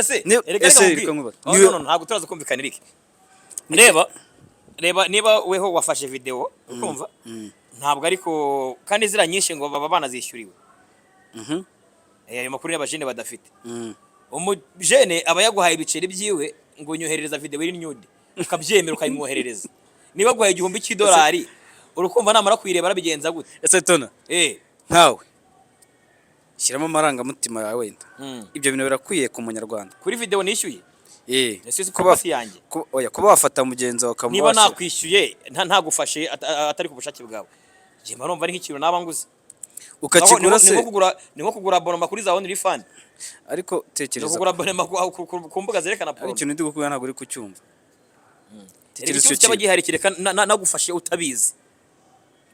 None se erega ese reka reka nkubwire. nkubaze. Oh, no, no, ntabwo turaza kumvikana, Eric. Reba, reba, niba weho wafashe video, ukumva ntabwo, ariko kandi ziriya nyinshi ngo baba banazishyuriwe. Ayo makuru y'abajene badafite. Umujene aba yaguhaye ibiceri byiwe ngo nyoherereza video iri nude, ukabyemera ukayimwoherereza. Niba aguhaye $1000, urukumva namara kuyireba arabigenza gute? Ese Tona, nkawe shyiramo amarangamutima yawe wenda, ibyo bintu birakwiye ku munyarwanda? Kuri video nishyuye? Ese si Kuba property yanjye? Oya, kuba wafata mugenzi wawe Niba ukamuba nakwishyuye ntagufashe atari ku bushake bwawe, njye mba numva ari nk'ikintu naba nguze. Ukakigura Ni se? nko kugura, ni nko kugura abonnement kuri za OnlyFans. Ariko Ni tekereza kugura abonnement ku mbuga zerekana ari porno. ikintu ndi gukubwira, ntabwo uri kucyumva. Erega Tekereza ikibazo icyo cyaba kintu. gihari, kereka nagufashe utabizi.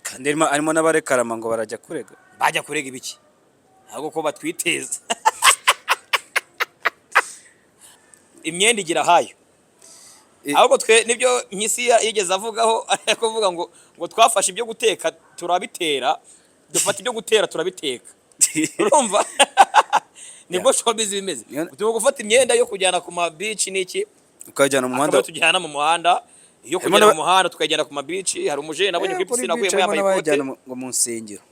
Kandi harimo n'abarekarama ngo barajya kurega. Bajya kurega ibiki? Ntabwo ko batwiteza imyenda igira ahayo. Ahubwo twe nibyo Mpyisi yigeze avugaho, ari kuvuga ngo twafashe ibyo guteka turabitera, dufata ibyo gutera turabiteka. Urumva nibwo showbiz bimeze. Tugomba gufata imyenda yo kujyana ku ma beach n'iki, ukajyana mu muhanda. akaba tujyana mu muhanda, iyo Harimo kujyana mu muhanda tukajyana ku ma beach. Hari umujene nabonye kuri kuri piscine beach akuyemo harimo yambaye ikote. n'abayajyana ngo mu nsengero.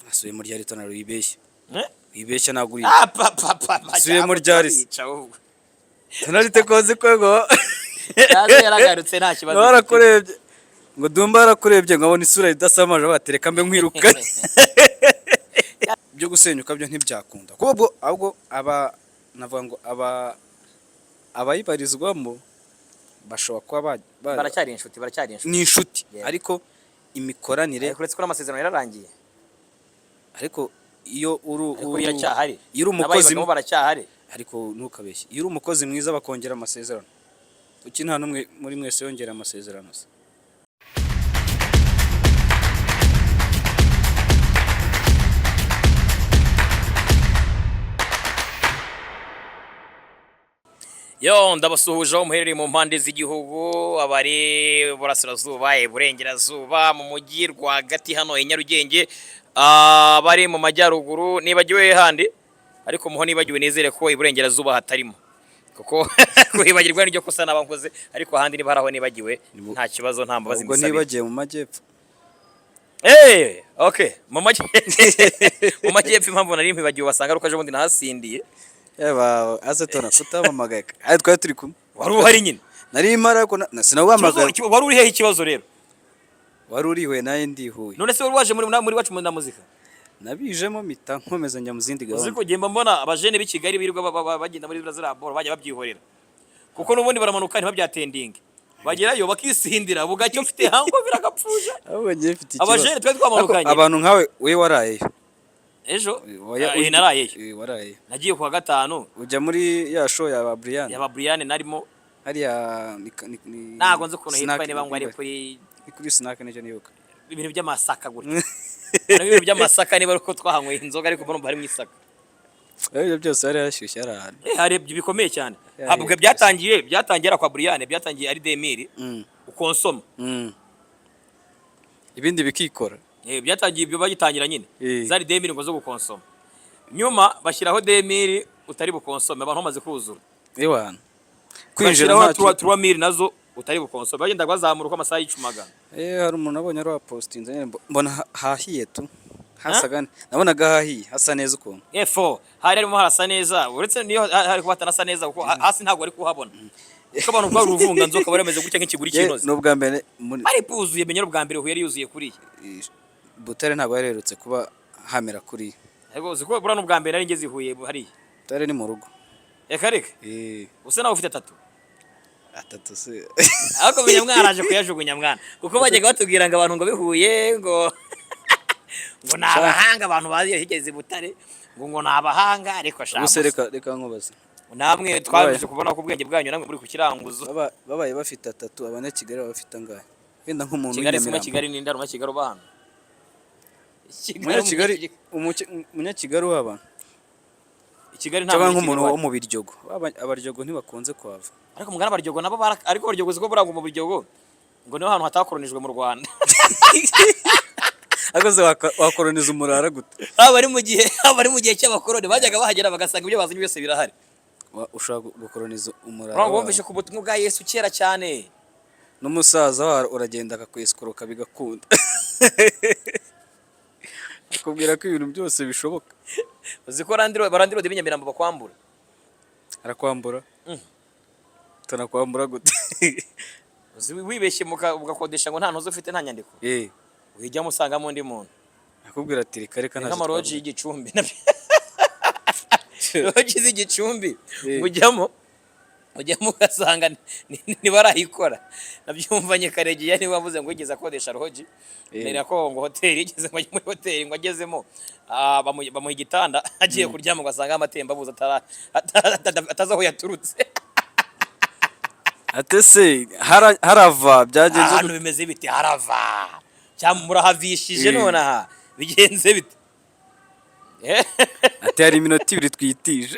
Asuye muri rya Tona, wibeshya. Eh? Wibeshya, ntabwo uri Ah, pa pa pa pa! Subiye muri ryari se? Turabica ahubwo. Tonalite kozi ko ngo Yaje yaragarutse, nta kibazo. ngo barakurebye, ngo Dumba yarakurebye, ngo abona isura idasamaje, batereka mbe nkwirukanye. Byo gusenyuka byo ntibyakunda, kuko ubwo ahubwo aba navuga ngo aba abayibarizwamo bashobora kuba Baracyari inshuti, baracyari inshuti. Ni inshuti, ariko imikoranire Ariko uretse ko n'amasezerano yararangiye. Ariko iyo uri Ariko iracyahari. Iyo uri umukozi N'abayibagamo baracyahari. Ariko ntukabeshye, iyo uri umukozi mwiza bakongera amasezerano. Kuki nta n'umwe muri mwese yongera amasezerano se? Yo, ndabasuhuje aho muherereye mu mpande z'igihugu, abari iburasirazuba, iburengerazuba, mu mujyi rwagati hano i Nyarugenge, abari mu majyaruguru, nibagiwe handi, ariko muho nibagiwe nizere ko iburengerazuba hatarimo, kuko kuhibagirwa niryo kosa naba nkoze. Ariko ahandi niba hari aho nibagiwe, nta kibazo, nta mbabazi Ubwo mbisabira. nibagiye mu majyepfo. Okay, mu majyepfo impamvu nari mpibagiwe wasanga ari uko ejo bundi nahasindiye. Yaba aze Tona kutamamagaye, ari twari turi kumwe. Wari uhari nyine. Nari mpari, ariko sinaguhamagaye. Wari uri hehe ikibazo rero? Wari uri Huye, nawe ndi Huye. None se wari waje muri wacu na muzika? Nabijemo mpita nkomeza njya mu zindi Uzi gahunda. ko gemba mbona abajene b'i Kigali birirwa bagenda muri ziriya boro, bajya babyihorera, kuko n'ubundi baramanuka ntibabyatendinge, bagerayo bakisindira bugacyo, mfite hango biragapfusha. Ahubwo njye mfite ikibazo. Abajene twari twamanukanye. Ariko abantu nkawe, we warayeyo? Ejo? Oya, Narayeyo. Warayeyo. Nagiye kuwa gatanu. Ujya muri ya show ya ba Brian? Yaba Brian narimo. Hariya ni Ntabwo nzi ukuntu hitwa, Snack, niba ngo ari kuri ni kuri Snack, nicyo nibuka. Ibintu by'amasaka gutya. Harimo ibintu by'amasaka, niba ari uko twahanyweye inzoga, ariko mbona harimo isaka. Ibyo byose hari hashyushye, hari ahantu. Hari bikomeye cyane. Ntabwo byatangiye ari kwa Brian, byatangiye ari 2000 ukonsoma. Ibindi bikikora. Byatangiye ibyo bagitangira nyine. Zari 2000 ngo zo gukonsoma, nyuma bashyiraho 2000 utari bukonsome, abantu bamaze kuzura. Ewana, kwinjira Bashyiraho nta 3000 nazo utari bukonsome, bagenda bazamura uko amasaha yicumaga. Hari umuntu nabonye ari wapostinze nyine, mbona hahiye tu, hasaga nabonaga hahiye, hasa neza ukuntu. Efo hari harimo harasa neza, uretse niyo hari kuba hatanasa neza, kuko hasi ntabwo ari kuhabona, kuko abantu rwari uruvunganzoka, bari bameze gutya nk'ikiguri cy'inoze. Ni ubwa mbere muri Bari buzuye, menya ubwa mbere Huye yari yuzuye kuriya. Butare ntabwo yari kuba hamera kuriya. Ariko uzi ko buriya n'ubwa mbere nari ngeze i Huye hariya. Butare ni mu rugo. Reka reka! Usa nawe ufite atatu. Atatu se? Ariko menya mwaraje kuyajugunya mwana, kuko bajyaga batubwira ngo abantu ngo bihuye ngo ni abahanga, abantu bazi higeze i Butare ngo ni abahanga, ariko Ubuse shaka reka nkubaze. Namwe twabije kubona ko ubwenge bwanyu namwe muri ku kiranguzo. Babaye bafite atatu, abanyakigali baba bafite angahe? Wenda nk'umuntu Kigali si w'inyamirambo. Kigali ni ndaruma, Kigali uba hano. Umunyakigali, umunyakigali uhaba I Kigali nta cyangwa Munyakigali nk'umuntu uhari. wo mu Biryogo. Abaryogo ntibakunze kuhava. Ariko mugana abaryogo nabo ariko abaryogo siko buriya ngo mu Biryogo ngo niho hantu hatakoronijwe mu Rwanda. Ariko se wakoroniza umurara gute? Haba ari mu gihe cy'abakoroni bajyaga bahagera bagasanga ibyo bazanye byose birahari. Ushobora gukoroniza umurara Urumva wawe. wumvishe ku butumwa bwa Yesu kera cyane. N'umusaza wawe uragenda akakwesikoroka bigakunda, akubwira ko ibintu byose bishoboka. Uzi ko ba landlord b'inyamirambo bakwambura? Arakwambura? Tunakwambura gute? Uzi wibeshye ugakodesha ngo nta ntuzi ufite, nta nyandiko, wijyamo usangamo undi muntu. Akubwira ati reka reka. Ni Ntacyo. nk'amaroji y'igicumbi, lodge z'igicumbi. Ujyamo ugasanga ntibarayikora. Nabyumvanye Karegeya niwe wavuze ngo yigeze akodesha lodge. Nera ko ngo hoteli yigeze ngo ajye muri hoteli, ngo agezemo bamuha igitanda, agiye kuryama ngo asanga amatembabuzi atazi aho yaturutse. Ate se harava byagenze Ahantu gute? bimeze bite? Harava cyangwa murahavishije? Nonaha bigenze bite? Ati hari iminota 2 twitije.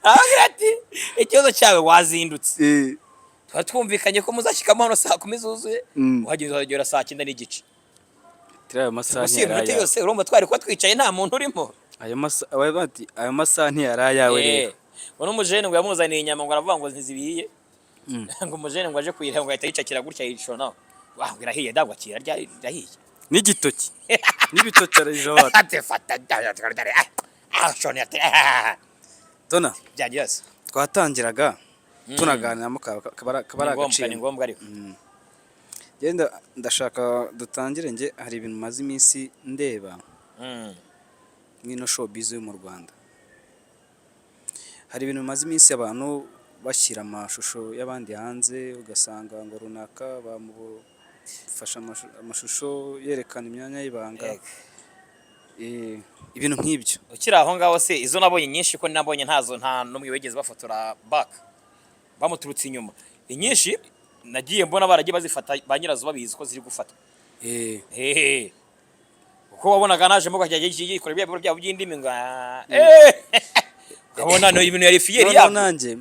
Aravuga ati ikibazo cyawe wazindutse, tuba twumvikanye ko muzashyikamo hano saa 10 zuzuye, uhageze uhagera saa 9:30. Turi ayo masaha Gusa iyo ntiyari minota ayawe. yose urumva twari kuba twicaye nta muntu urimo. Ayo masaha bati ayo masaha ntiyari ayawe rero. Ngo n'umujene ngo yamuzaniye inyama, ngo aravuga ngo ntizibiye, ngo umujene ngo aje kuyireba ngo ahita yicakira gutya yicona, wah, ngo irahiye ndabwo, akira irahiye. N'igitoki n'ibitoki arayijabata. Ati fata ah shoni, ati ah. Tona. Byagiye se. Twatangiraga tunaganiramo kaba ari Ni ngombwa. agaciro. Ni ngombwa ariko. Genda, ndashaka dutangire. Njye hari ibintu maze iminsi ndeba mw'ino showbiz yo mu Rwanda. Hari ibintu bimaze iminsi abantu bashyira amashusho y'abandi hanze, ugasanga ngo runaka bamufashe amashusho yerekana imyanya y'ibanga. Yego. Ibintu nk'ibyo. Ukiri aho ngaho se, izo nabonye nyinshi ko nabonye ntazo, nta n'umwe wigeze bafotora back bamuturutse inyuma. Inyinshi nagiye mbona baragiye bazifata ba nyirazo babizi ko ziri gufatwa. Hehe, uko wabonaga najemo ukajya yikora bya byabo by'indimi ngo ukabona no ibintu yari fier Noneho yabyo. Nanjye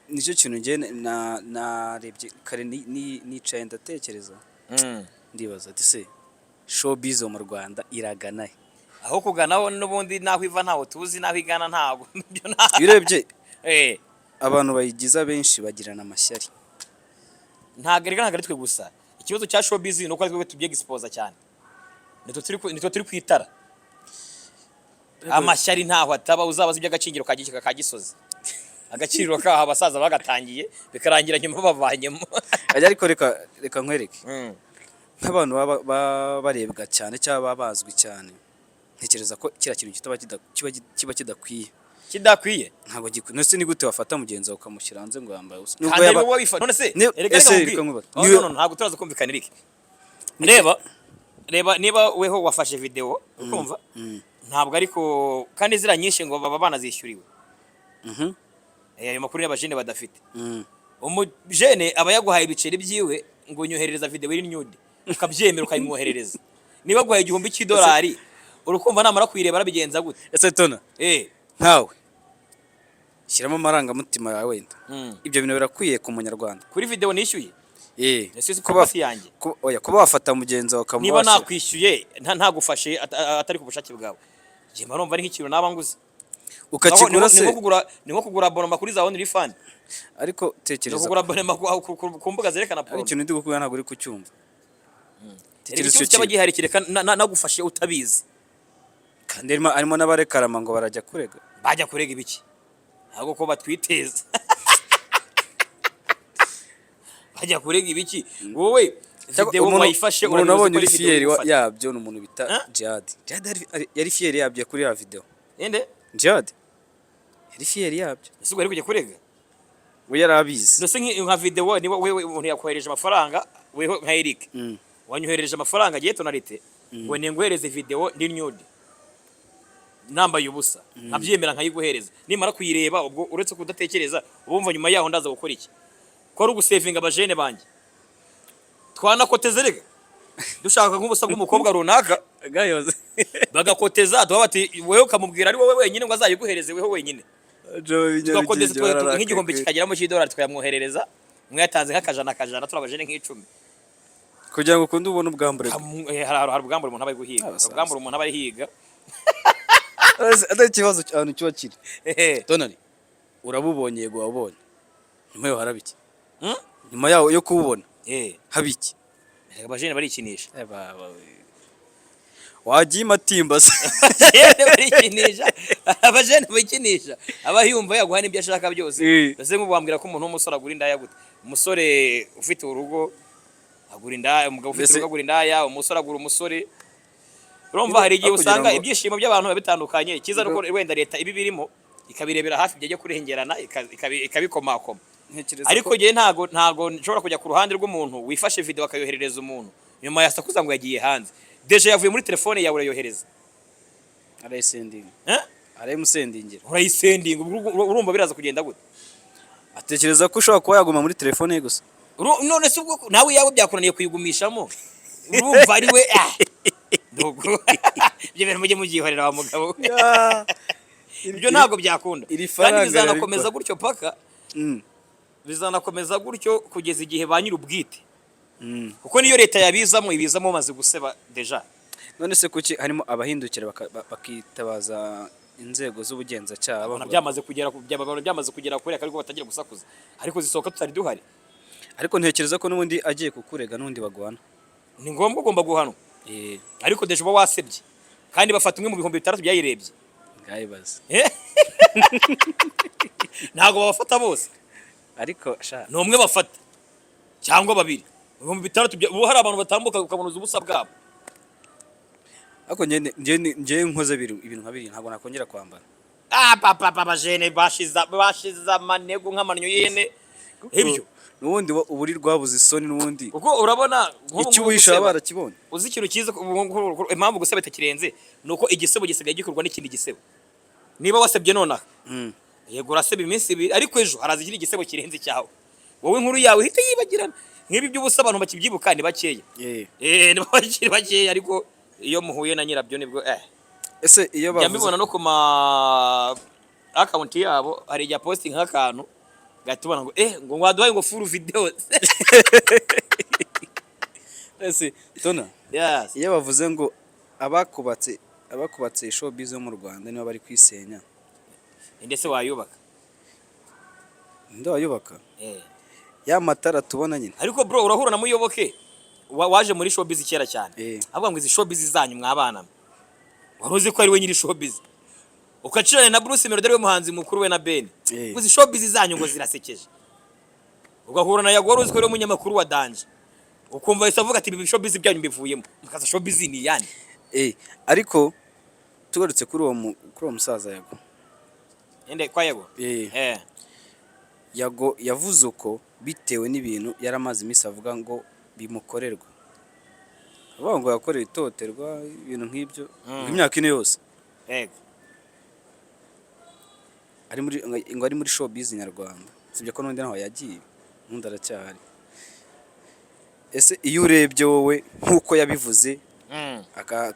nicyo kintu njye narebye kare, nicaye ndatekereza, ndibaza ati se showbiz yo mu Rwanda iragana he? Aho kuganaho n'ubundi naho iva ntaho tuzi, naho igana ntabwo ibyo nta Iyo urebye abantu bayigize abenshi bagirana amashyari. Ntabwo reka, ntabwo ari twe gusa. Ikibazo cya showbiz ni uko ari twe tubyexposa cyane, nitwe turi ku itara. Amashyari ntaho ataba. Uzabaza iby'agaciro ka Gikeka ka Gisozi, agaciro kaho abasaza bagatangiye bikarangira nyuma bavanyemo. Ajya ariko reka nkwereke, nk'abantu baba barebwa cyane cyangwa baba bazwi cyane, ntekereza ko kiriya kintu kitaba kiba kidakwiye. Kidakwiye. Ntabwo gikwiye. None ni gute wafata mugenzi wawe ukamushyira hanze ngo yambaye ubusa? Nubwo Kandi ari wowe wabifata. None se erega ese reka nkubwire. reka nkubaze. Oh, no, no, ntabwo turaza kumvikana, Eric. Reba niba weho wafashe video, ukumva ntabwo ariko, kandi ziriya nyinshi ngo baba banazishyuriwe. Ayo makuru y'abajene badafite. Umujene aba yaguhaye ibiceri byiwe ngo nyoherereza video iri nude, ukabyemera ukabimwoherereza. Niba aguhaye $1000, urukumva namara kuyireba arabigenza gute? Ese Tona, nkawe shyiramo amarangamutima yawe wenda, ibyo bintu birakwiye ku munyarwanda? Kuri video nishyuye? Ese si Kuba purpose yanjye? Oya, kuba wafata mugenzi wawe Niba ukamuba washyira- nakwishyuye ntagufashe atari ku bushake bwawe, njye mba numva ari nk'ikintu naba nguze. Ukakigura se? Ni nko kugura abonnement kuri za OnlyFans. Ariko Ni tekereza kugura abonnement ku mbuga zerekana ari porno. ikintu ndi gukubwira ntabwo uri kucyumva. Erega Tekereza ikibazo icyo cyaba kintu. gihari kereka nagufashe utabizi. Kandi harimo n'abarekarama ngo barajya kurega. Bajya kurega ibiki? Ntabwo ko batwiteza, bajya kurega ibiki wowe? Cyangwa Video wayifashe, umuntu urabizi nabonye ko uri ari video fier uri gufata. yabyo ni umuntu bita Huh? Jihad. Jihad yari fier yabyo kuri ya video. Inde? Jihad yari fier yabyo. Ese ubwo ari kujya kurega? We yari abizi. Ndetse nka video, niba wewe umuntu yakohereje amafaranga, wewe nka Eric, wanyoherereje amafaranga agiye tonalite ngo ninguhereze video ndi nude nambaye ubusa, nkabyemera nkayiguhereza, nimara kuyireba ubwo uretse kudatekereza ubumva nyuma yaho ndaza gukora iki? Ko ari ugusevinga abajene banjye, twanakoteze rega dushaka nk'ubusa bw'umukobwa runaka. Gayoze. Bagakoteza tuba bati wowe ukamubwira ari wowe wenyine ngo azayiguhereze wewe wenyine, tugakoteza nk'igihumbi kikageramo cy'idolari, tukayamwoherereza mwayatanze nk'akajana akajana, turi abajene nk'icumi. Kugira ngo ukunde ubone ubwambure bwe. Hari ubwambure umuntu aba ari guhiga. Abasaza. Hari ubwambure umuntu aba ari higa. Atari ikibazo ahantu kiba kiri. Donald, urabubonye, yego wabonye, nyuma yaho haraba iki? Hmm? Nyuma yaho yo kuwubona haba iki? Abajene barikinisha. Wagiye imatimba se? Abajene barikinisha, abajene bikinisha, aba yumva yaguha n'ibyo ashaka byose. Mbese nk'ubu wambwira ko umuntu w'umusore agura indaya gute? Umusore ufite urugo agura indaya? Umugabo ufite urugo agura indaya? Umusore agura umusore? Urumva hari igihe Aho kugira usanga ibyishimo by'abantu biba bitandukanye. Icyiza ni uko wenda leta iba ibirimo ikabirebera hafi, byajya kurengerana ikabikomakoma. Ntekereza Ariko njyewe ntago nshobora kujya ku ruhande rw'umuntu wifashe video akayoherereza umuntu, nyuma yasakuza ngo yagiye hanze. Déjà yavuye muri telefone yawe, urayohereza. Arayisendinga. Eh? Arayimusendingira. Urayisendinga, ubwo urumva biraza kugenda gute? Atekereza ko ushobora kuba yaguma muri telefone ye gusa. None se ubwo nawe iyawe byakunaniye kuyigumishamo, urumva ari we? Ah! Ndugu, ibyo bintu mujye mubyihorera wa mugabo we. Ibyo ntabwo byakunda. Iri Kandi faranga bizanakomeza rirabikora. gutyo paka, bizanakomeza gutyo kugeza igihe ba nyir'ubwite, kuko niyo leta yabizamo, ibizamo bamaze guseba déjà. None se kuki harimo abahindukira bakitabaza inzego z'ubugenzacyaha Babona bavuga byamaze kugera byamaze kugera kure, ariko batangira gusakuza, ariko zisohoka tutari duhari. Ariko ntekereza ko n'ubundi agiye kukurega n'ubundi baguhana. Ni ngombwa, ugomba guhanwa. Ariko déjà uba wasebye, kandi bafata umwe mu 6000 byayirebye. Ngayibaze. Eh? Ntabwo babafata bose. Ariko sha. Ni umwe bafata cyangwa babiri, 6000 ubu hari abantu batambuka ukabona ubusa bwabo. Ariko njye nkoze ibintu nka biriya, ntabwo nakongera kwambara. Ah, papa papa, jene bashize amanegu nk'amannyo y'ihene ibyo. N'ubundi uburi rwabuze isoni n'ubundi. Kuko urabona nk'ubu Icyo ngubu uwisha guseba, barakibonye. Uzi ikintu cyiza, impamvu guseba itakirenze ni uko igisebo gisigaye gikorwa n'ikindi gisebo. Niba wasebye nonaha, yego uraseba iminsi 2, ariko ejo haraza ikindi gisebo kirenze icyawe, wowe inkuru yawe ihita yibagirana. Nk'ibi by'ubusa abantu bakibyibuka ni bakeya. Eh, ni bakiri bakeya, ariko iyo muhuye na nyirabyo nibwo Ese iyo njya bavuze mbibona no ku ma account yabo, hari igihe posting nk'akantu gahita ubona ngo ngo waduhaye ngo full video. Ese Tona, Yes. iyo bavuze ngo abakubatse showbiz yo mu Rwanda nibo bari kwisenya, Ndetse wayubaka? Ninde wayubaka? Ya matara tubona nyine. Ariko bro, urahura na Muyoboke waje muri showbiz kera cyane, avuga ngo izi showbiz zanyu mwabana mwe, wari uzi ko ari we nyiri showbiz, ukacirana na Bruce Melody, ariwe muhanzi mukuru, we na Ben, ngo izi showbiz zanyu ngo zirasekeje. Ugahura na Yago, wari uzi ko ari we munyamakuru wa danger, ukumva ahise avuga ati ibi showbiz byanyu mbivuyemo, mukaza showbiz ni iyande? Ariko tugarutse kuri uwo musaza Yago. Ende kwa Yago? Yago yavuze uko bitewe n'ibintu yari amaze iminsi avuga ngo bimukorerwa, avuga ngo yakorewe itohoterwa, ibintu nk'ibyo, ngo imyaka 4 yose ari muri, ngo ari muri showbiz nyarwanda, sibyo ko n'undi naho yagiye, n'undi aracyahari. Ese iyo urebye wowe nk'uko yabivuze, aka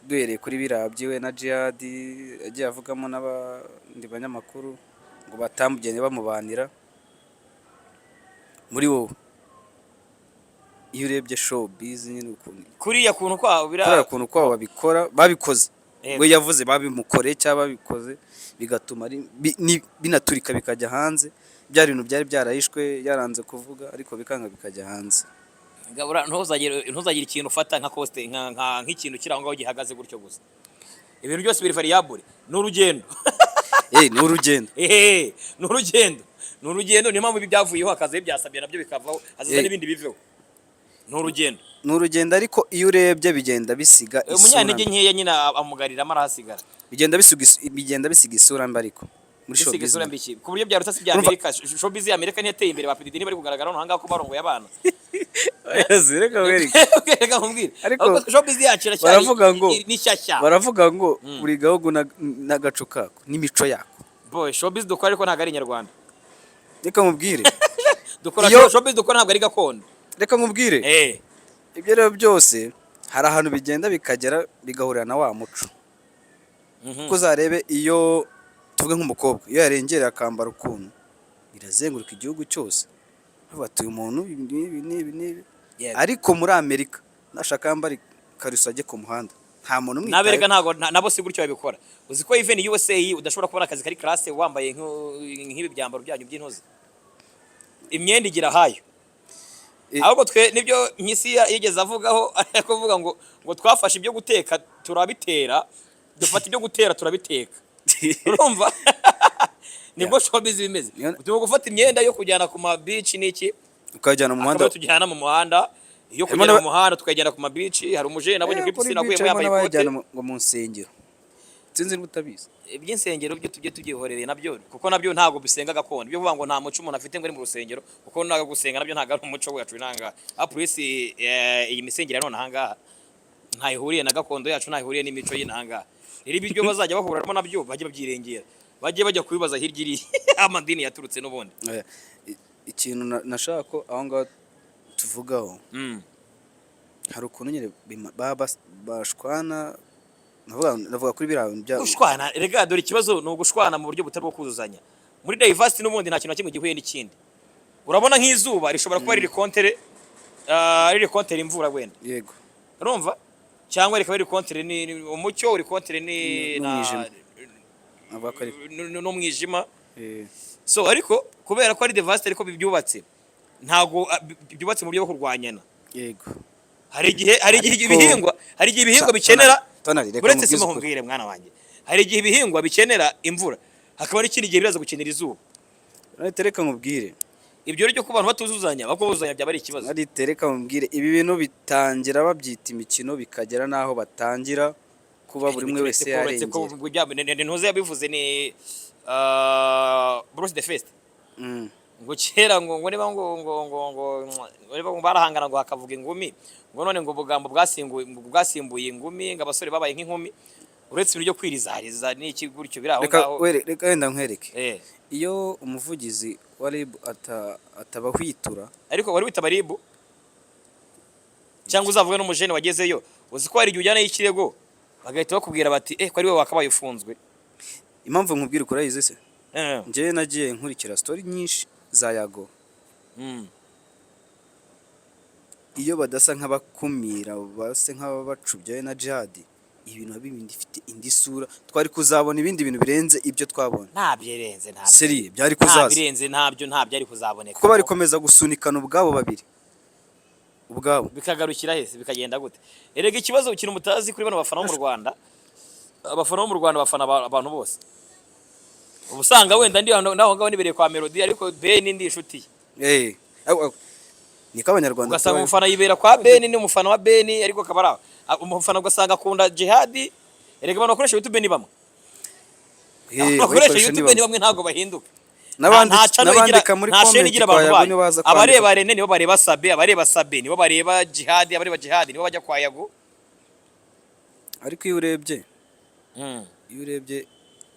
duhereye kuri biriya byiwe na Djihad yagiye avugamo n'abandi banyamakuru ngo batamugende bamubanira, muri wowe iyo urebye showbiz nyine ukuntu Kuriya kuntu kwabo bira kuriya kuntu kwabo babikora, babikoze, we yavuze babimukoreye cyangwa babikoze, bigatuma binaturika bikajya hanze, bya bintu byari byarahishwe, yaranze kuvuga ariko bikanga bikajya hanze. Gabura, ntuzagire ikintu ufata nka coste, nk'ikintu kiri aho ngaho gihagaze gutyo gusa. Ibintu byose biri variable, ni urugendo. Ni urugendo. Ni urugendo, ni urugendo. Niyo mpamvu ibi byavuyeho hakazaho ibyasabye, nabyo bikavaho, hazaza n'ibindi biveho. Ni urugendo. Ni urugendo, ariko iyo urebye bigenda bisiga isura Umunyantege mbi. nkeya nyine amugariramo arahasigara. Bigenda bisiga isura mbi, ariko muri Bisiga showbiz isura mbi iki? Ku buryo byarutse si bya Amerika? Showbiz ya Amerika ntiyateye imbere? Ba PDD ntibari kugaragara hano ahangaha ko barongoye abana? Reka wereke. Reka nkubwire. Ariko Ahubwo showbiz yacu iracyari baravuga ngo ni shyashya. Baravuga ngo buri gahugu n'agaco kako n'imico yako. Boy, showbiz dukora ariko ntabwo ari inyarwanda. Reka nkubwire. Dukora showbiz dukora ntabwo ari gakondo. Reka nkubwire. Ibyo rero byose hari ahantu bigenda bikagera bigahurira na wa muco. Kuko uzarebe, iyo tuvuge nk'umukobwa iyo yarengereye akambara ukuntu, birazenguruka igihugu cyose, bavuga ati uyu muntu ibi n'ibi n'ibi n'ibi. Ariko muri Amerika nashaka yambara ikariso ajye ku muhanda, Nta muntu Nabereka umwitayeho. Ntago nabo si gutyo babikora. Uzi ko even USA udashobora kubona akazi kari classe wambaye nk'ibi byambaro byanyu by'intozi? Imyenda igira ahayo. Ahubwo twe nibyo Mpyisi yigeze avugaho, ari kuvuga ngo twafashe ibyo guteka turabitera, dufata ibyo gutera turabiteka. Urumva nibwo showbiz bimeze. Tugomba gufata imyenda yo kujyana ku ma beach n'iki, ukajyana mu muhanda. Akaba tujyana mu muhanda, iyo Harimo kujyana mu muhanda tukajyana ku ma beach. Hari umujene nabonye kuri kuri piscine beach aguyemo harimo yambaye ikote. n'abajyana ngo mu nsengero, sinzi niba utabizi. Iby'insengero byo tujye tubyihorere nabyo, kuko nabyo ntabwo bisenga gakondo. Ibyo kuvuga ngo nta muco umuntu afite ngo ari mu rusengero, kuko ntabwo gusenga nabyo ntabwo ari umuco wacu. Nanga apurisi iyi misengere ya none ahangaha ntaho ihuriye na gakondo yacu, ntaho ihuriye n'imico y'intangaha. Rero ibyo bazajya bahuramo nabyo bajye babyirengera, bajye bajya kubibaza hirya iri amadini yaturutse n'ubundi. Oya, ikintu nashaka ko aho ngaho tuvugaho, hari ukuntu nyine baba bashwana, navuga kuri biriya bintu bya Gushwana rega, dore ikibazo ni ugushwana mu buryo butari bwo kuzuzanya. Muri diversity n'ubundi nta kintu na kimwe gihuye n'ikindi. Urabona nk'izuba rishobora kuba riri contre, riri contre imvura wenda. Urumva, cyangwa rikaba riri contre umucyo uri contre ni N'umwijima. Navuga ko ari n'umwijima. So ariko kubera ko ari diversity, ariko byubatse, ntago byubatse mu buryo bwo kurwanyana. Hari igihe ibihingwa, hari igihe ibihingwa bikenera Tonali, reka uretse nkubwize sima ukuri. Nkubwire mwana wanjye, hari igihe ibihingwa bikenera imvura, hakaba n'ikindi gihe biraza gukenera izuba. Tonali, reka nkubwire. Ibyo rero ku bantu batuzuzanya, bakuzuzanya byaba ari ikibazo. Tonali, reka nkubwire, ibi bintu bitangira babyita imikino, bikagera n'aho batangira kuba buri umwe wese Uretse ko yarengera. Ntuze yabivuze ni Bruce the First. Ngo kera ngo niba ngo niba ngo barahangana ngo hakavuga ingumi, ngo none ngo ubugambo bwasimbuye ingumi, ngo abasore babaye nk'inkumi, uretse ibintu byo kwirizariza n'iki gutyo biri aho Reka ngaho. Reka wenda nkwereke. Iyo umuvugizi wa RIB atabahwitura. Ariko wari witaba RIB cyangwa uzavuge n'umujene wagezeyo, uzi ko hari igihe ujyanayo ikirego bagahita bakubwira bati: "Eh, ko ari wowe wakabaye ufunzwe." Impamvu nkubwira ukuri se, njyewe nagiye nkurikira story nyinshi za Yago. Iyo badasa nk'abakumira, base nk'ababacubya na Jihad, ibintu biba bindi bifite indi sura, twari kuzabona ibindi bintu birenze ibyo twabonye. Nta byirenze, nta Seri byari nta kuzaza. birenze, ntabyo, nta byari kuzaboneka. Kuko bari komeza gusunikana ubwabo babiri ubwabo. Bikagarukira hese, bikagenda gute? Erega ikibazo, ikintu mutazi kuri bano bafana bo mu Rwanda, abafana bo mu Rwanda bafana abantu bose. Uba usanga wenda ndi hano naho ngaho nibereye kwa Melody, ariko Ben ndi inshuti ye. Eh, niko Abanyarwanda Ugasanga tubayeho. umufana yibera kwa Ben, ni umufana wa Ben, ariko akaba ari aho. Umufana ugasanga akunda Jihad. Erega abantu bakoresha YouTube ni bamwe. Eh, Bakoresha bayikoresha ni YouTube ni bamwe. bamwe, ntabwo bahinduka. N'abandi Nta channel igira, n'abandika muri nta chaîne comment igira kwa abantu Yago bayo. nibo baza kwandika. Abareba Rene nibo bareba Sabe, abareba Sabe nibo bareba Jihad, abareba Jihad nibo bajya kwa Yago. Ariko iyo urebye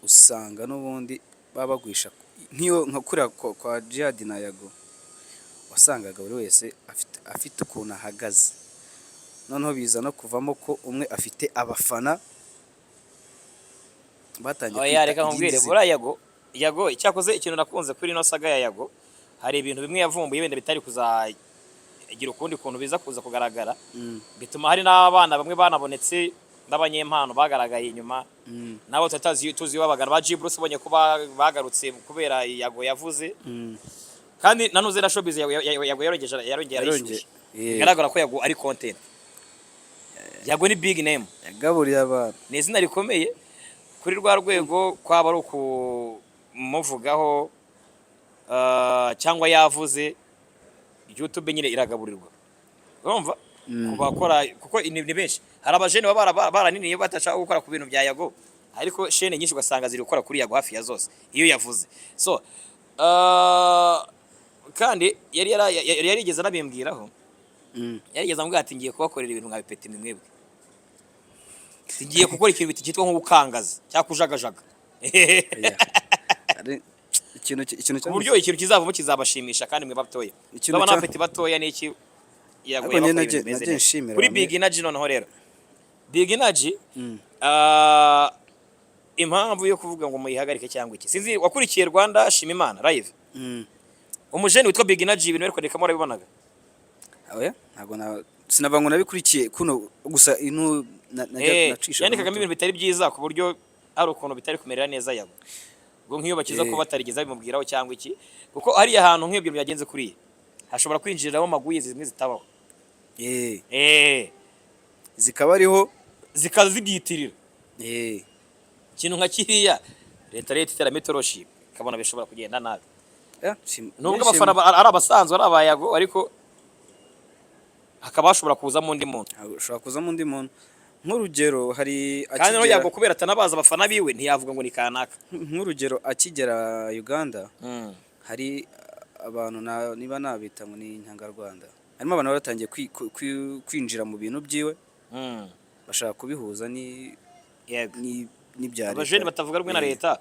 usanga n'ubundi baba bagwisha nk'iyo nka kuriya kwa Jihad na Yago, wasangaga buri wese afite ukuntu ahagaze, noneho biza no kuvamo ko umwe afite abafana batangiye Oya, kwita reka irindi nkubwire. zina. Buriya Yago icyakoze ikintu nakunze kuri ino saga ya Yago, hari ibintu bimwe yavumbuye wenda bitari kuzagira ukundi kuntu biza kuza kugaragara, bituma hari n'abana bamwe banabonetse n'abanyempano bagaragaye inyuma, nabo tutazi tuzi babagana ba G Bruce, ubonye ko bagarutse kubera Yago yavuze. Kandi nanuze na showbiz Yago yarongeje, yarongeye Yarongeye, arayishyushya. yeah. Bigaragara ko Yago ari content, Yago ni big name. Yagaburiye abantu. Ni izina rikomeye kuri rwa rwego, kwaba ari ukumuvugaho cyangwa yavuze, YouTube nyine iragaburirwa. Urumva, ku bakora, kuko ni benshi, hari abajene baba baraniniye badashaka gukora ku bintu bya Yago, ariko chaîne nyinshi ugasanga ziri gukora kuri Yago hafi ya zose iyo yavuze. So kandi yari yarigeze anabimbwiraho, yarigeze ambwira ati: "Ngiye kubakorera ibintu nka bipeti mwebwe, ngiye gukora ikintu cyitwa nko gukangaza cyangwa kujagajaga." Yeah. Ikintu Ku buryo ikintu kizavamo kizabashimisha kandi mwe batoya. Ikintu Ndabona abapeti batoya n'iki, Yago Ariko njye yabakoreye ibintu bimeze nagiye neza. nshimira Kuri Big Energy noneho rero, Big Energy, impamvu yo kuvuga ngo muyihagarike cyangwa iki, sinzi wakurikiye Rwanda Shima Imana live? Umujeni witwa Big Energy, ibintu bari kwandikamo warabibonaga? Oya, ntabwo na sinava ngo nabikurikiye kuno gusa inu Nacishagamo Yandikagamo ibintu bitari byiza, ku buryo hari ukuntu bitari kumerera neza Yago. Ubwo nk'iyo bakiza ko batarigeze babimubwiraho cyangwa iki, kuko hariya hantu nk'ibyo byagenze kuriya hashobora kwinjiriramo maguye zimwe zitabaho. Zikaba ariho. Zikaza zibyitirira ikintu nka kiriya. Leta iteramo itoroshi, ikabona bishobora kugenda nabi. Nubwo abafana ari abasanzwe, ari abayago, ariko hakaba hashobora kuzamo undi muntu. Ushobora kuzamo undi muntu. Nk'urugero hari Kandi noneho akigera Yago kubera atanabaza abafana biwe, ntiyavuga ngo ni kanaka. Nk'urugero akigera Uganda, hari abantu niba nabita ngo ni inyangarwanda, harimo abantu bari batangiye kwinjira mu bintu byiwe, bashaka kubihuza ni n'ibya leta. Abajene batavuga rumwe na leta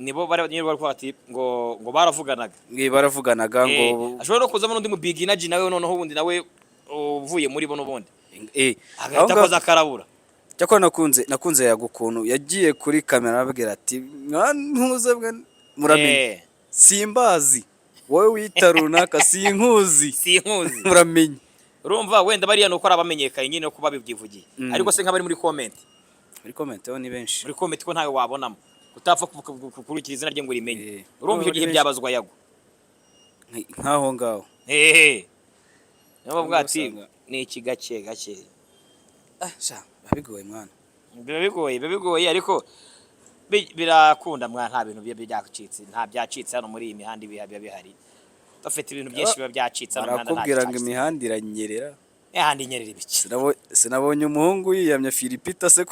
nibo bari nibo bari kuvuga ati ngo baravuganaga. Ngo baravuganaga ngo Ashobora no kuzamo n'undi mu big energy nawe, noneho ubundi nawe uvuye muri bo n'ubundi aho agahita akoza akarabura. Cyakora nakunze Yago ukuntu yagiye kuri kamera arababwira ati: "Mwantuze mwe, muramenye, simbazi, wowe wita runaka sinkuzi." Sinkuzi. Muramenye. Urumva wenda bariya ni uko ari abamenyekanye nyine, no kuba babyivugiye, ariko se nk'abari muri comment? Muri comment ho ni benshi. Muri comment ko ntawe wabonamo utapfa gukurikira izina rye ngo urimenye. Urumva icyo Ari gihe benshi. byabazwa Yago. Nk'aho ngaho. Niyo bavuga ati ni iki, gake gake. Ah sha, biba bigoye mwana. Biba bigoye, biba bigoye, ariko birakunda mwa. Nta bintu biba byacitse, nta byacitse hano muri iyi mihanda. Ibiha biba bihari, bafite ibintu byinshi biba byacitse hano mu mihanda, nta Barakubwira ngo cyacitse. imihanda iranyerera. Imihanda inyerera ibiki? Sinabonye umuhungu yiyamya Philipita se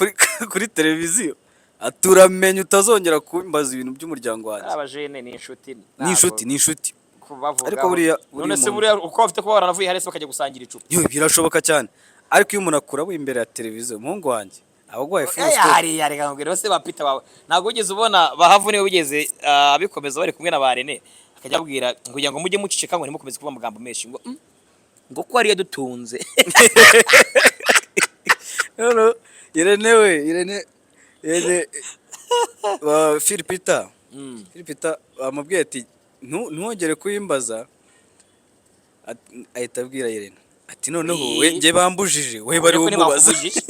kuri televiziyo, aturamenye utazongera kumbaza ibintu by'umuryango wanjye. Abajene ni inshuti. Ni inshuti, ni inshuti. Kubavugaho. Ariko buriya None se umuntu- buriya uko bafite kuba baranavuye hariya se bakajya gusangira icupa? Yo, birashoboka cyane, ariko iyo umuntu akura imbere ya televiziyo, umuhungu wanjye aba aguhaye full stop. Hariya reka nkubwire, bose ba Peter wawe ntabwo wigeze ubona Bahavu niwe wigeze abikomeza bari kumwe na ba Rene, akajya ababwira ngo kugira ngo mujye muceceka, ngo ntimukomeze kuvuga amagambo menshi, ngo ngo ko ariyo dutunze. Noneho Irene we, Irene ba Philipita, Philipita bamubwiye ati: "Ntiwongere kuyimbaza." Ahita abwira Irene ati: "Noneho we, njye bambujije, we bari Ariko bumubaza." ntibakubujije.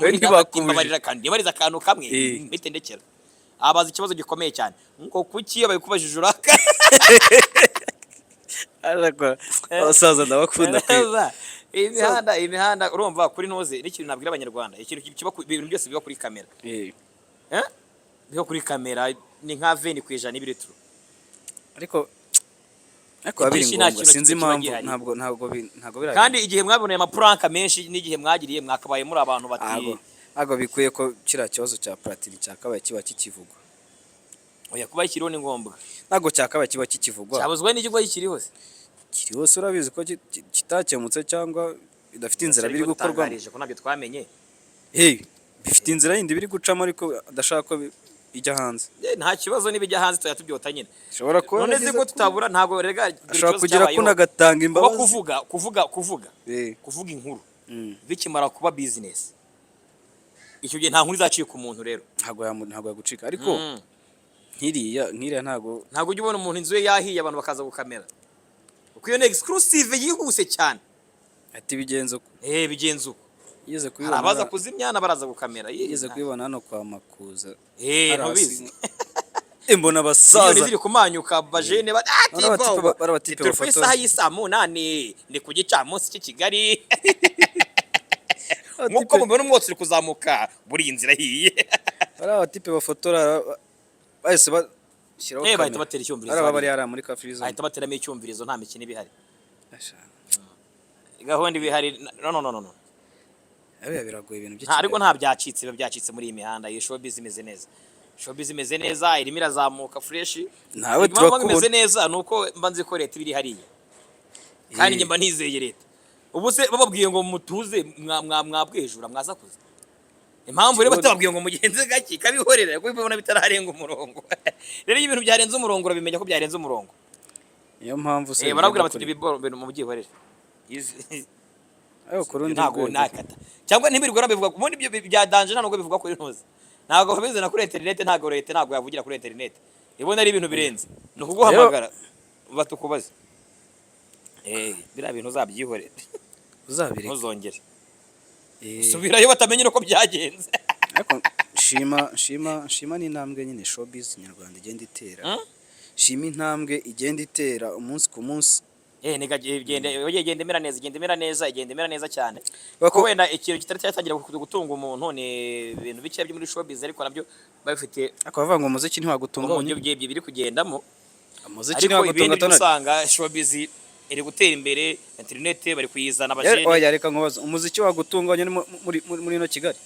We ntibakubujije. Mbabarira kandi nibariza akantu kamwe. Mpite ndekera. Abaza ikibazo gikomeye cyane ngo kuki iyo babikubajije uraka. Ariko abasaza ndabakunda pe. Imihanda urumva kuri ntuze n'ikintu nabwira Abanyarwanda, ikintu kiba ibintu byose biba kuri kamera. Eh? Biba kuri kamera ni nka 20% ibiritiro. Ariko biba biri Ibyinshi nta ngombwa kintu sinzi kiba impamvu gihari. Ntabwo biriya Kandi igihe mwaboneye amaprank menshi n'igihe mwagiriye mwakabaye muri abantu bati Ntabwo bikwiye ko kiriya kibazo cya Platini cyakabaye kiba kikivugwa. Oya, kuba kiriho ni ngombwa. Ntabwo cyakabaye kiba kikivugwa. Cyabuzwa n'ikigo kiriho se? Kiri hose, urabizi ko kitakemutse cyangwa bidafite inzira biri gukorwamo. Dutangarije ko ntabyo twamenye. Hey, bifite inzira yindi biri gucamo, ariko adashaka ko ijya hanze. Nta kibazo, n'ibijya hanze tujya tubyota nyine. Ashobora kuba None se yaragize ko tutabura, ntabwo rega dore ashobora ikibazo kugira cyabayeho. kuno agatanga Kuba imbabazi. kuvuga kuvuga inkuru bikimara kuba business, icyo gihe nta nkuru izacika umuntu rero. Ntabwo yagucika, ariko nk'iriya ntabwo. Ntabwo ujya ubona umuntu inzu ye yahiye, abantu bakaza gukamera, kuko iyo ni exclusive yihuse cyane. Ati bigenze uko. Bigenze uko. Yigeze Hari kubibona. abaza kuzimya n'abaraza gukamera. Yigeze kubibona hano kwa Makuza. Eh, Hari ntubizi. Mbona Miliyoni abasaza ziri kumanyuka, bajene Bari abatipe turi ku bafotora. isaha y'isaa 8, ni ku gicamunsi cy'i Kigali, nk'uko mubibona umwotsi uri kuzamuka muri iyi nzira ihiye. Bari abatipe bafotora, bahise bashyiraho Bahita kamera. batera icyumvirizo Ari ababa bari hariya. hariya muri car free zone. Bahita bateramo icyumvirizo, nta mikino iba ihari, gahunda iba ihari. No, no, no, no, no. Abiya biragoye ibintu Nta, ariko by'i nta byacitse, biba byacitse muri iyi mihanda. Iyi showbiz imeze neza, showbiz imeze neza, irimo irazamuka fresh. Nawe Impamvu turakubona. imeze neza ni uko mba nzi ko leta iba iri hariya, kandi njye mba nizeye leta. Ubu se bababwiye ngo mutuze, mwabwejura mwasakuza? Impamvu rero batababwiye ngo mugenze gake ikabihorera, kuko ibona bitararenga umurongo. Rero iyo ibintu byarenze umurongo, urabimenya ko byarenze umurongo. Niyo mpamvu se Barabwira bati kuri- ibyo bintu mubyihorere. Ariko ku rundi Ntabwo rwego nakata cyangwa ntibirirwa babivuga. Ubundi ibyo bya danger ntabwo bivuga kuri ntuzi, ntabwo babizana kuri interineti. Ntabwo leta ntabwo yavugira kuri interineti ibona ari ibintu birenze, ni ukuguhamagara batukubaze. Biriya bintu uzabyihorere. Uzabireka. Ntuzongere. Subirayo batamenye uko byagenze. Ariko shima n'intambwe nyine showbiz nyarwanda igenda itera. Shima intambwe igenda itera umunsi ku munsi. Nigga, igenda imera neza, igenda imera neza, igenda imera neza cyane. Bako- Ko wenda ikintu kitari cyatangira gutunga umuntu ni ibintu bike byo muri showbiz, ariko nabyo babifite. Ariko bavuga ngo umuziki ntiwagutunga Mu buryo wonyine. bye biri kugendamo. Umuziki Ariko ntiwagutunga, ibindi byo Tonali. usanga showbiz iri gutera imbere, internet bari kuyizana, abajene. Oya, reka nkubaze, umuziki wagutunga wonyine muri ino Kigali?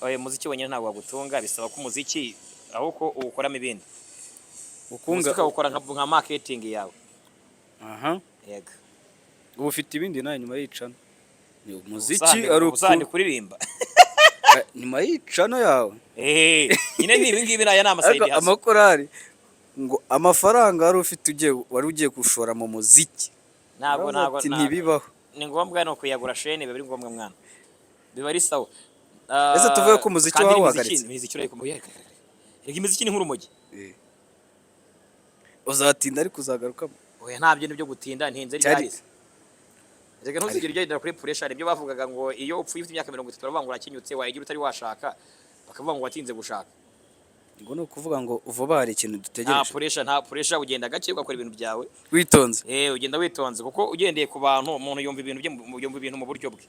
Oya, umuziki wenyine ntabwo wagutunga. Bisaba ko umuziki ahubwo uwukoramo ibindi. Ukunga. Umuziki ukawukora nka marketing yawe. Yego. Ubu ufite ibindi nawe nyuma y'icano ni umuziki? Uzandika- Ari uzandika uku kuririmba. Nyuma y'icano yawe. Nyine ni ibi ngibi, naya ni Ariko ama side hustle. amakorari ngo amafaranga wari ufite wari ugiye gushora mu muziki. Ntabwo Baravuga ntabwo ati, ntabwo. Ntibibaho. Ni ngombwa no kuyagura shene, biba ari ngombwa mwana, biba ari sawa. Ese tuvuge ko umuziki Kandi wawuhagaritse? imiziki urayikoma. Reka, imiziki ni nk'urumogi. Uzatinda ariko uzagarukamo. Oya, nta bintu byo gutinda, ntinze Cyari- ryari? Reka, ntuzigere ugendera kuri pressure. Ibyo bavugaga ngo iyo upfuye ufite imyaka 30 baravuga ngo urakenyutse, wayigira utari washaka bakavuga ngo watinze gushaka. Ngo ni ukuvuga ngo vuba hari ikintu Nta dutegereje. pressure, nta pressure, ugenda gake ugakora ibintu byawe. Witonze. Ugenda witonze, kuko ugendeye ku bantu, umuntu yumva ibintu bye yumva ibintu mu buryo bwe.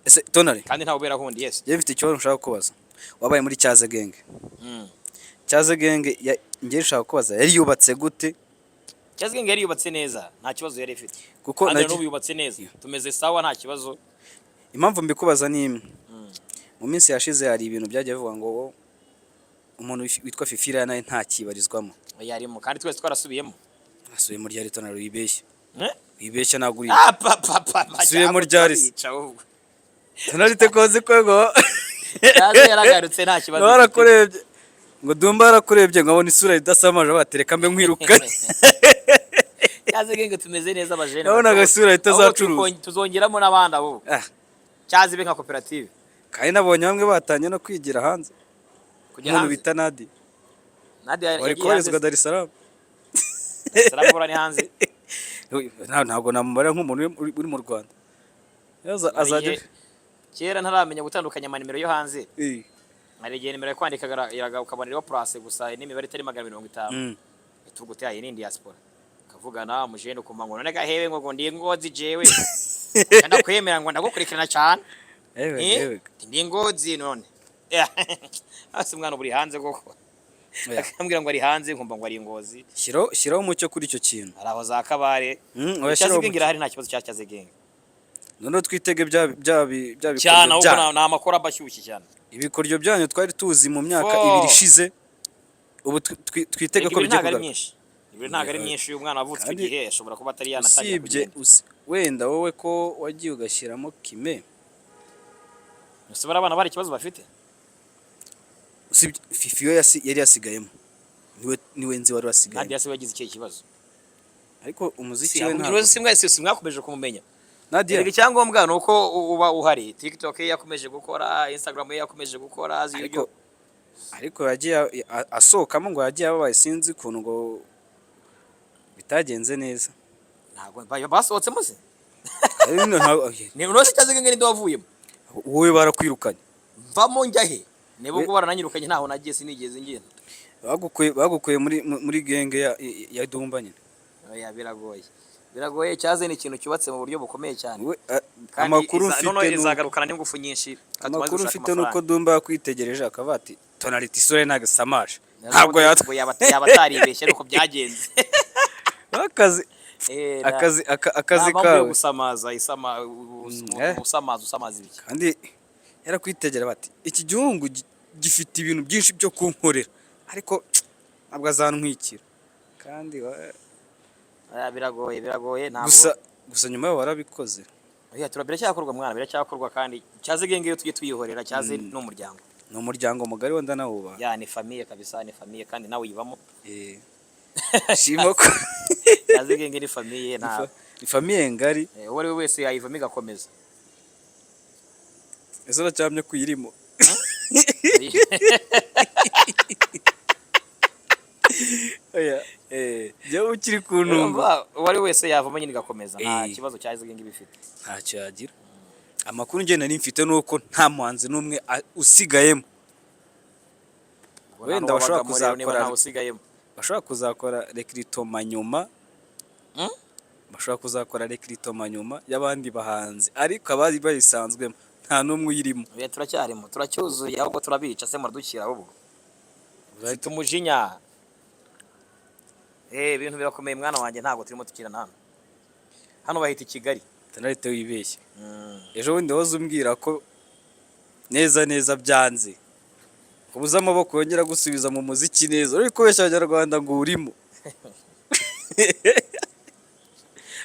Ese Tonali, Kandi ntawe ubera hundi, yes. njyewe mfite ikibazo nshaka kubaza. Wabaye muri Cyaze Gang. Cyaze Gang njyewe nshaka kubaza, yari yubatse gute? Cyaze Gang yari yubatse neza, nta kibazo yari ifite. Kuko Kandi nagi- n'ubu yubatse neza, tumeze sawa, nta kibazo. Impamvu mbikubaza ni imwe. Mu minsi yashize hari ibintu byagiye bivuga ngo umuntu witwa Fifira nawe ntakibarizwamo. Yarimo, kandi twese twarasubiyemo. Asubiye muri ryari, Tonali? Wibeshya. Eh? Wibeshya, ntabwo uri. Ah, pa pa pa pa. Asubiyemo ryari se? Turabica ahubwo. Tonali tekoze ko ngo Cyaze yaragarutse, nta kibazo. ngo barakurebye, ngo Dumba yarakurebye ngo abona isura idasamaje, batereka mbe nkwirukane. Cyaze Gang tumeze neza, abajene. Nabonaga isura itazacuruza. Ahubwo tuzongeramo n'abandi ahubwo. Ah, Cyaze ibe nka koperative. Kandi nabonye bamwe batangiye no kwigira hanze. Kujya Umuntu hanze. bita Nadi Nadia wari yagiye hanze. kubarizwa Dar es Salaam. Salaam bora ni hanze. Ntabwo namubara nk'umuntu uri mu Rwanda. Azajya Kera ntaramenya gutandukanya amanimero yo hanze. Hari igihe nimero yo kwandika ukabona iriho plus gusa n'imibare itari 150. Tuvuga uti iyi ni diaspora. Kavugana umujene ukumva ngo none gahebe ngo ndi Ngozi jewe. Ndakwemera ngo ndagukurikirana cyane. Ewe, Eh? ewe. Ndi Ngozi none. Hasi umwana uba uri hanze koko. Oya. Akambwira ngo ari hanze, nkumva ngo ari Ngozi. Shyiraho umucyo kuri icyo kintu. Hari aho za Kabare. Oya, Cyaze shyiraho Gang umucyo. irahari, nta kibazo cya Cyaze Gang. Noneho twitege bya bikoryo Cyane ahubwo. byanyu. Ni amakuru aba ashyushye cyane. Ibikoryo byanyu twari tuzi mu myaka Fo. 2 ishize, ubu twitege Erega ko ibiri bigiye ntabwo ari kugaruka. myinshi. Ibiri ntabwo ari myinshi. Uyu mwana wavutse icyo Kandi gihe ashobora kuba atari yanatangira usibye kugenda. Wenda wowe ko wagiye ugashyiramo kime. Ese bariya abana bari ikibazo bafite? Usibye Fifi yo yari yasigayemo, niwe nzi wari wasigayemo. Nadia se wagize ikihe kibazo? Ariko umuziki Si we ntabwo ntabwo si mwakomeje kumumenya. Nadia. Erega icyangombwa ni uko uba uhari. TikTok ye yakomeje gukora, Instagram ye yakomeje gukora. Ariko yagiye asohokamo ngo yagiye ababaye, sinzi ukuntu ngo bitagenze neza. Ntabwo basohotsemo se? Ariko Ni urose Cyaze Gang ninde wavuyemo? Wowe barakwirukanye. Mvamo njya he? Niba ubwo barananyirukanye, ntaho nagiye, sinigeze ngenda. Bagukuye muri gang ya Dumba nyine. Oya, biragoye, biragoye. Cyaze ni ikintu cyubatse mu buryo bukomeye cyane. We, Kandi amakuru noneho mfite izagarukana n'ingufu nyinshi kandi tumaze amakuru gushaka mfite nuko amafaranga. Dumba yakwitegereje akavuga ati Tonality isura ye ntabwo isamaje, Ntabwo ntabwo yatwa. yaba ataribeshye ariko byagenze. Akazi akazi Nta mpamvu yo kawe. gusamaza isama usamaza usamaza ibiki. Kandi yarakwitegera bati iki gihugu gifite ibintu byinshi byo kunkorera, ariko ntabwo azantwikira kandi Oya, biragoye, biragoye, ntabwo. Gusa nyuma yaho warabikoze. Oya, biracyakorwa mwana, biracyakorwa. Kandi Cyaze Gang iyo tujye tuyihorera, Cyaze ni umuryango. Ni umuryango mugari, wenda nawubaha. Ya, ni famille kabisa, ni famille, kandi nawe uyibamo. Shima ko Cyaze Gang ni famille, nta Ni famille ngari. Uwo ari we wese yayivamo igakomeza. Ese uracyamye ko uyirimo? Oya, jyewe ukiri ku ntungo. Urumva, uwo ari we wese yavamo nyine igakomeza, nta Eh. kibazo Cyaze Gang bifite. Ntacyo yagira. Amakuru njye nari mfite ni uko nta muhanzi n'umwe usigayemo. Ubwo Wenda nta bashobora n'uwabagamo rero niba kuzakora- ntawe usigayemo. Bashobora kuzakora recrutement nyuma. Hmm? Bashobora kuzakora recrutement nyuma y'abandi bahanzi, ariko abari bayisanzwemo nta n'umwe uyirimo. Oya, turacyarimo, turacyuzuye, ahubwo turabica se muradukira. Ahubwo mfite umujinya. Ibintu birakomeye, mwana wanjye, ntabwo turimo tukirana hano. Hano bahita i Kigali. Tonalite, wibeshye. Ejo bundi wahoze umbwira ko neza neza byanze, ubuze amaboko yongera gusubiza mu muziki neza. Uri kubeshya Abanyarwanda ngo urimo.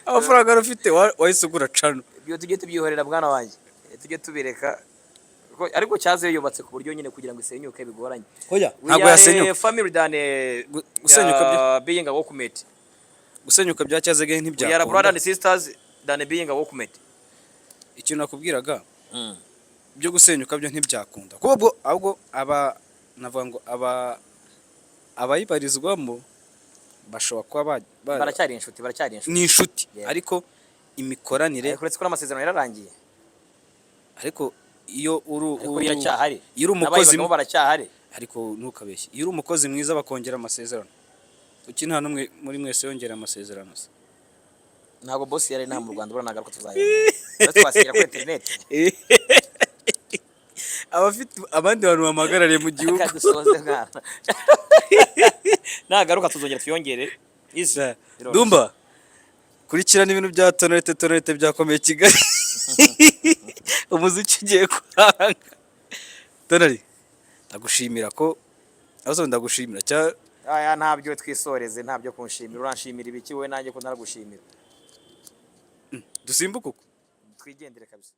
Amafaranga wari ufite wahise ugura cano. Ibyo tujye tubyihorera, mwana wanjye. Tujye tubireka. Ariko cyaze yubatse ku buryo nyine kugira ngo isenyuke bigoranye. Oya, We ntabwo are yasenyuka. a family than Gusenyuka being a workmate. Gusenyuka bya Cyaze Gang We are brother ntibyakunda. and sisters than being a workmate. Ikintu nakubwiraga, byo gusenyuka byo ntibyakunda, kuko ubwo ahubwo aba navuga ngo aba abayibarizwamo bashobora kuba Baracyari inshuti, baracyari inshuti. Ni inshuti, ariko imikoranire Ariko uretse ko n'amasezerano yararangiye. Ariko iyo uri Ariko iracyahari. Iyo uri umukozi N'abayibagamo baracyahari. Ariko ntukabeshye, iyo uri umukozi mwiza bakongera amasezerano. Kuki nta n'umwe muri mwese yongera amasezerano se? Ntabwo boss yari nta mu Rwanda, ubona nagaruka tuzayongera. Uretse twasinyira kuri internet. Abafite abandi bantu bamuhagarariye mu gihugu. Reka dusoze, mwana. Nagaruka tuzongera tuyongere. Easy. Biroroshye. Dumba, kurikirana ibintu bya Tonalite. Tonalite byakomeye Kigali, umuziki ugiye kwanga. Tonali, ndagushimira ko aho ndagushimira cya Aya ntabyo, twisoreze, ntabyo kunshimira. Uranshimira ibiki wowe nanjye ko naragushimira? Dusimbuke uko. Twigendere kabisa.